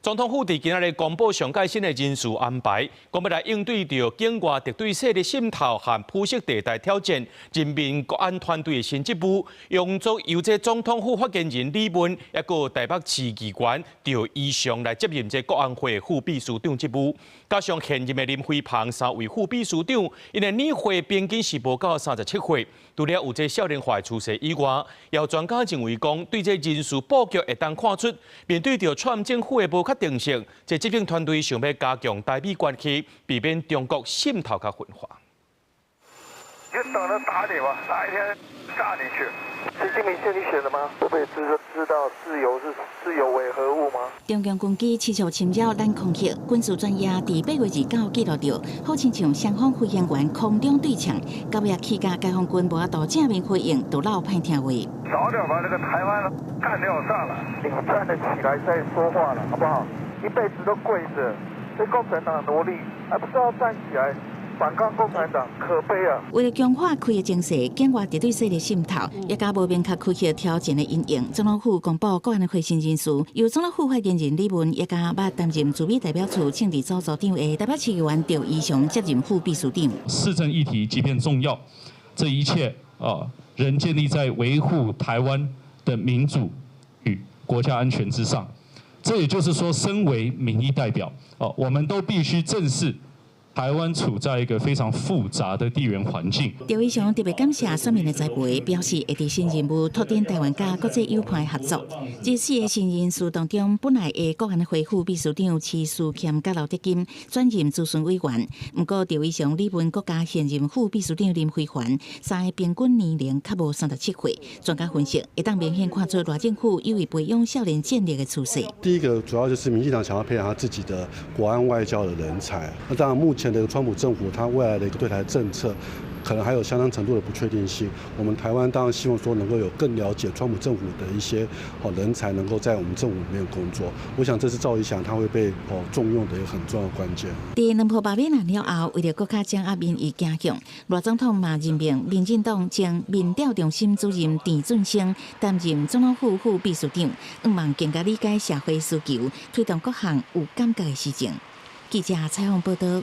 總統府佇今仔日公布上蓋新的人事安排，講欲來應對著境外敵對勢力滲透和灰色地帶挑戰，任命國安團隊的新職務，用作由這總統府發言人李文，抑閣台北市議員趙怡翔來接任這國安會副秘書長職務，加上現任的林飛帆三位副秘書長，𪜶的年歲平均是無到37歲。除了有這少年化的趨勢以外，也有專家認為講，對這人事布局會當看出，面對著川普政府的無確定性，這執政團隊想欲加強台美關係，避免中國滲透佮分化。就等著打你吧，哪一天炸你去？習近平是你選的嗎？會不會知道自由是自由為何物嗎？中共軍機持續侵擾咱空域，軍事專家佇8月29記錄著，好親像雙方飛行員空中對嗆，到尾氣甲解放軍無法度正面回應，就落歹聽話。早點把這個台灣幹掉算了，你站得起來再說話了，好不好？一輩子都跪著，被共產黨奴隸，還不知道站起來反抗共產黨，可悲啊！為了強化區域情勢，境外敵對勢力滲透，也佮無明確區域挑戰的因應，總統府公布國安會新人事，由總統府發言人李文，也佮捌擔任駐美代表處政治組組長的台北市議員趙怡翔接任副秘書長。市政議題即便重要，這一切啊，仍建立在維護台灣的民主與國家安全之上。這也就是說，身為民意代表，哦，我們都必須正視台灣處在一個非常複雜的地緣環境。趙怡翔特別感謝選民的栽培，表示會佇新任務拓展台灣佮國際友伴合作。這四個新人事當中，本來的國安會副秘書長徐思謙佮劉德金轉任諮詢委員，毋過趙怡翔、李文閣佮現任副秘書長林飛帆三个平均年齡較無37歲。專家分析，會當明顯看出賴政府有意培養少年戰力的趨勢。第一個主要就是民進黨想要培養他自己的國安外交的人才。那當然目前的川普政府，他未來的一個對台政策，可能還有相當程度的不確定性。我們台灣當然希望說能夠有更了解川普政府的一些好人才，能夠在我們政府裡面工作。我想這是趙怡翔他會被重用的一個很重要的關鍵。佇兩波罷免案了後，為著閣較掌握民意傾向，賴總統嘛任命民進黨前民調中心主任田俊生擔任總統府副秘書長，向望更加理解社會需求，推動各項有感覺的施政。記者採訪報道。